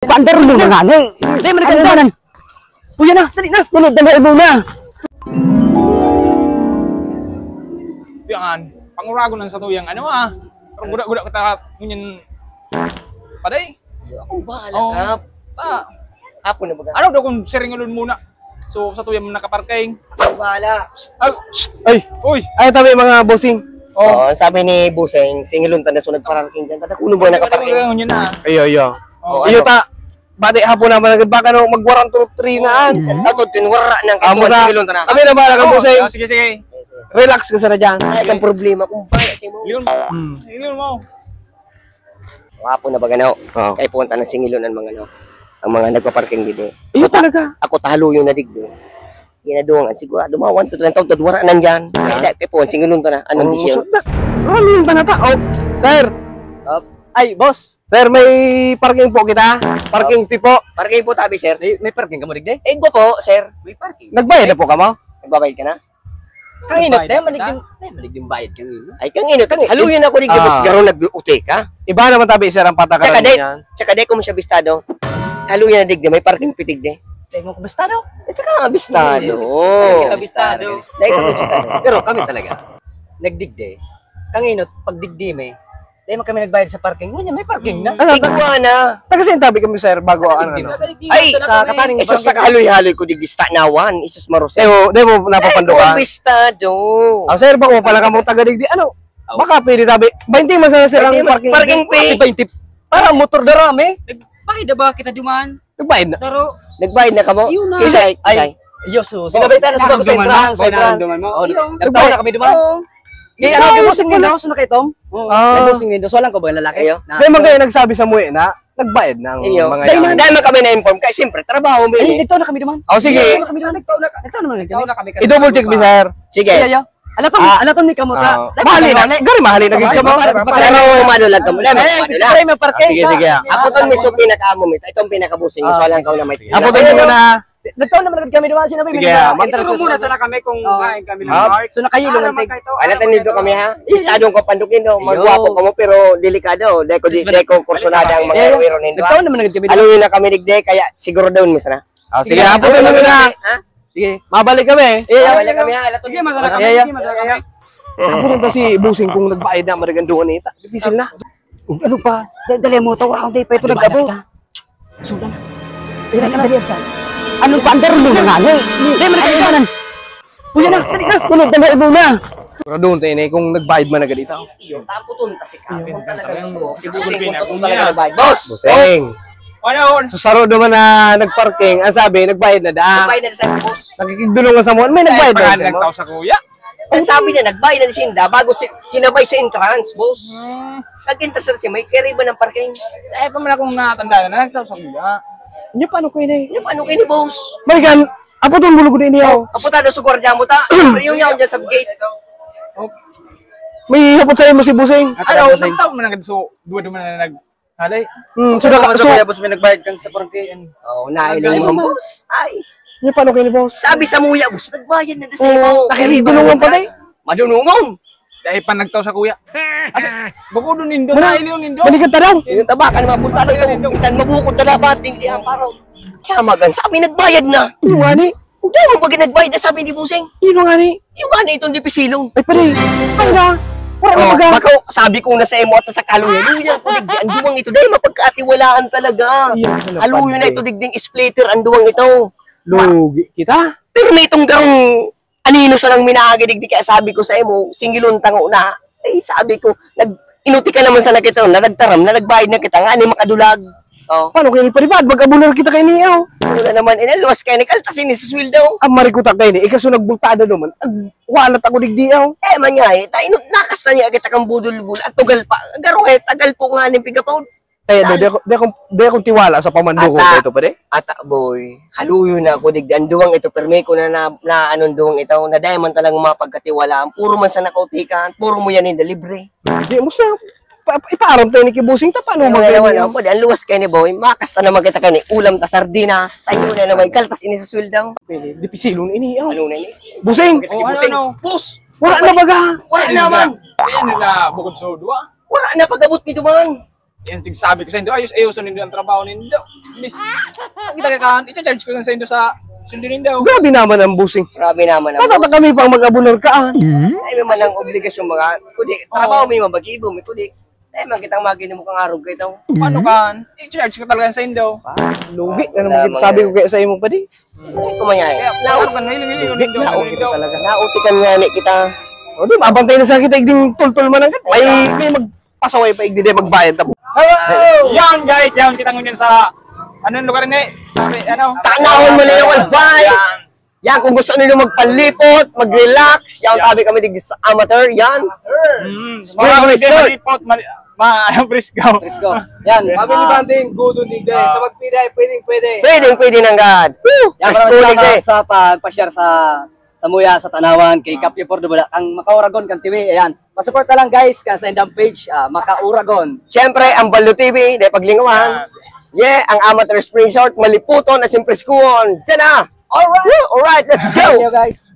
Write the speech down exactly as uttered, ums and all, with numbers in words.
Paandar mo na nga, eh. Dali, malikan Ano ka. naman? Uy, yan na, dali na. Dali, dali mo na. Yan, panguragon ang satuyang ano, ah. Pero guda-guda kita, ngunyan, paday. Akong bahala Oh. ka. Pa. Hapon na baga. Ano daw kung siringulon muna? So, sa tuya mo nakaparking. Akong bahala. Ay, Ay! Uy! Ay, tabi, mga bossing. Oh. Oo, ang sabi ni Bossing, singilon ta na so nagparking dyan. Tada kuno ba nakaparking? Yun na. Iyo, iyo. Oh, Iyo ano? ta, bati hapon naman agad, baka no, magwarang turok three na, ah. Mm. Ato, tinwara nang Amo katuwa, na. singilon ta na. Kami na bahala kang Oh, Bossing. oh, sige, sige. Relax ka sana dyan. Ay, ang problema kung ba, kasi mo. Yun. Hmm. Yun mo. Hapon na baga, no? Oo. Kaya punta na singilon ang mga, no? Ang mga nagpa-parking dito. Iyo Ako ta-, talaga. ako taluyon na digdi. Ginaduwa nga, sigurado mga one to three taon, tadwara nandyan. Ah. Kaya dahil kaya po, singilon ta na. Anong Oo, desisyon? so, da-, ralin ta na ta. Oh, sir. Up. Ay, boss. Sir, may parking po kita. Parking fee po. Parking po, tabi, sir. May, may parking ka mo, digdi? Eh, gwa po, sir. May parking. Nagbayad na po ka mo? Nagbabayad ka na? Kanginot, Bayad dahil na maligding, kita? dahil maligding bayad kanginot. Ay, kanginot. Kangi-, Haluin ako digdi, Ah. boss, garo nag-uti ka. Iba naman tabi, sir, ang patakaran Tsaka di, niyan. tsaka di ko mo siya bistado. Haluin na digdi, may parking pitig di. Dahil mo ko bistado? Eh, tsaka nga bistado. Hindi ka bistado. Dahil ka bistado. Pero kami talaga, nagdigdi. Kanginot, pag digdi may, dahil mo kami nagbayad sa parking. Ngunyan, may parking na. Ano, Tigwa na. Taga saan tabi kami, sir, bago ang ano? Ay, Sa kataning Isus sa kahaluy-haluy ko digdi sa Tanawan. Isus Marusel. Dahil mo, dahil mo napapandukan? Ay, kung bistado. Ah, sir, bako pala kamo taga digdi. Ano? Aw. Baka pwede tabi. Baynte man sana, sir, ang Baynte man, parking parking fee. fee. Baynte. Para motor dara, me. Nagbayad na ba kita duman? Nagbayad na. Saro. Nagbayad na kamo? Yun na. Kisay, Ay, kisay. Yoso. Sinabitan na sa Saro ko sa duman, entrance, ha? sa entrance. Duman mo? Oh, Iyo. nagtaon na kami duman. Oo. Kaya ano, Nagbayad nagbossing pala. nindo, so na kay Tom? Oo. Ah. Nagbossing nindo, so alam ko ba yung lalaki? Iyo. Na, Dahil mga nagsabi sa muwi na, nagbayad na ang Iyo. mga Dahil yan. man, dahil man kami na-inform, kaya siyempre, trabaho mo Ay, yun eh. nagtaon na kami duman. Oh, sige. Nagtaon na kami duman. Nagtaon na kami. Nagtaon na kami. I-double check mo, sir. Sige. Iyo, iyo. Alaton, Ah. alaton ni kamo ta. Ah, Dahil mahali talaga, na. Gari mahali na gid kamo. Para, para, Pero umano lang kamo. Dahil Eh, umano lang. try mo, parke. Ah, sige, sige, ah. Ako to, may so pinaka-amo, may, itong pinaka-bossing, Ah, so lang sige, ka na may sige. Ako to, Ayun, muna. Nagtaon naman agad kami duman, sinabi Sige, mo na, ah, mag- Ito muna sana kami kung Ah. kain kami ng Ah. Mark. So, nakahilo Para lang, magkaito. Wala tayo dito kami, ha? Iyo. Masyadong kapandukin, no? Iyo. Magwapo kamo, pero delikado. Dahil ko di-, Yes, dahil ko kursunada ang mga Iyo. Iroquois nindo, ha? Nagtaon naman agad kami duman. Aluyon na kami digdi, kaya siguro daw mo sana. Ah, sige, Sige, hapon na sige, muna. ha? Sige, mabalik kami. Iyo, Wala iyo. kami, ha? Alam ko Sige, masarap kami. Iyo, iyo. Sige, masarap kami. Ako rin kasi, bossing, kung nagbayad na, maraganduhan na ita. Difícil na. Ug ano pa? Da-, dali mo, tawa akong di pa ito Di ba, nag-abot. Dali ka? Sudan. Dali ka, dali ka. Anong paandar mo na nga, eh? Dali, mali ka Ay, na. Uy, yan na, dali na. Ano, dali mo na. Siguraduhon tayo na, eh, kung nagbayad man na ganito. Iyo, taputon kasi ka. Kung talaga gusto mo, Sige, sige, sige, sige, sige. Boss! Bossing. Ano? Sa saro naman na nagparking, ang sabi, nagbayad na da. Nagbayad na sa boss. Nakikigdulungan sa mo, may Ay, nagbayad na pangalan sa mo? Tao sa kuya. Ang sabi niya, nagbayad na sinda bago si-, sinabay sa entrance, boss. Hmm. Nagkintas na siya, may kiriba ng parking. Eh, pa man akong natandaan na nagtao sa kuya. Hindi, paano ko ini? Yung ano kayo ni boss? Malikan, apo tong bulog din niya. Oh, apo ta, daw sa gwardiya mo ta. Siyempre, yung yaon dyan sa gate. Oh. May hapot sa'yo mo si Busing. Ano, Busing? Nagtao man agad so, duwa duman na nag-, halay. Hmm, so, Ano naka-, naman sa so, kuya, boss, may nagbayad kan sa parking. Oo, nailing Nagbayad mo, mo. boss. Ay. Yung paano kayo ni boss? Sabi sa muya, boss, nagbayad na sa Oo, imo. nakikigulungan pa, day. Madunungon. Dahil pa nagtao sa kuya. Asa, bako doon nindo, Mali-, naili yung nindo. Malikan ta daw. Yung tabakan, mapunta na yung itan, mabukod na dapat, hindi ang paro. Kaya magan, sabi, nagbayad na. Yung nga ni. Hindi mo pag nagbayad na, sabi ni Busing. Yung nga ni. Yung nga ni, itong dipisilong. Ay, pare. Ay na. Wala na Oh, baga. bako, sabi ko na sa imo at sa sakalo yan. Yung yan, kuligyan, duwang ito, dahil mapagkatiwalaan talaga. Iya, ano Haluyo pa, na eh. ito, digding splitter, ang duwang ito. Lugi kita. Pero may itong garong Anino sa nang minaagi digdi, kaya sabi ko sa imo, singilon tango na. Ay, sabi ko, nag-, inuti ka naman sa nakita, na nagtaram, na nagbayad na kita, nga ni makadulag. Oh. Paano kayo ni Paribad? Mag-abular kita kayo niyo. Wala naman, eh, luwas kayo ni kaltas ini sa sweldo. Ang marikuta kayo ni, ikaso nagbultada naman. Ag-, walat ako digdi, oh. Eh, man nga, eh, tayo, nakas na niya kita kang budol-budol, at tugal pa. Garo, eh, tagal po nga ni Pigapaw. Kaya, di, Dahil di ako, di akong, di akong tiwala sa pamanduko Ata. ko ito, pare. Ata, boy. Haluyo na ako, digdi. Ang duwang ito, permi ko na, na, na anong duwang ito, na dahil man talagang mapagkatiwalaan. Puro man sa nakautikan, puro mo yan in the libre. Di mo sa, pa, pa, ipaaram tayo ni Kibusing, ta, paano Ano mo na naman, gagawin? oh, pwede, ang luwas kayo ni boy, makasta naman kita kayo ni ulam ta sardinas, tayo na naman, kaltas ini sa sweldo. Pwede, dipisilon ini, oh. Ano na ini? Busing! Oh, ano, Busing. ano? Boss! Wala na baga! Wala naman! Kaya nila bukod sa duwa. Wala na pag-abot nito man! Yan, tig sabi ko sa indo, ayos, ayos, nindo ang trabaho nindo. Miss, kita ka kan, i-charge ko lang sa indo sa sundo nindo. Grabe naman ang busing. Grabe naman ang Patata kami pang mag-abunor ka, ah. Ay, may man ang obligasyon mga. Kundi, trabaho may mabagibo, may kundi. Ay, man kitang magin mo kang arog kayo. Ano kan? I-charge ko talaga sa indo. Lugi na naman kita. Sabi ko kaya sa imo pa di. Ay, kumayay. Kaya, naon kan ngayon, ngayon, nindo, Naon nindo. kita talaga. Nauti kami nga ni kita. O di, mabantay na sa kita igding tultol man ang kat. May, may magpasaway pa igdi di magbayad tamo. Yan guys, yan kita ngunyan sa, anong lugar ni? Sabi, ano? Tanahon mo na yung albay. Yan. Yan, kung gusto nyo magpalipot, mag-relax, yan tabi kami di sa amateur, yan. Mm, Spring mga Resort. Malipot, mali, ma, ano, Frisco. Let's go. Yan, Sabi ni Banding, good on the day. Sa magpinay, pwedeng pwede. Pwedeng pwede ng God. Woo! Yan, First maraming ulit salamat eh. sa pagpasyar sa sa Muya sa Tanawan, kay Kapyo Pordo Bala, ang Makauragon kan T V. Ayan. Pasuporta lang guys, kan sa indang page, ah, Makauragon. Siyempre, ang Baldo T V, di paglingawan. Yeah, ang Amateur Spring Resort, maliputon na simpriskuon. Diyan na! Alright! Alright, let's go! Thank you guys.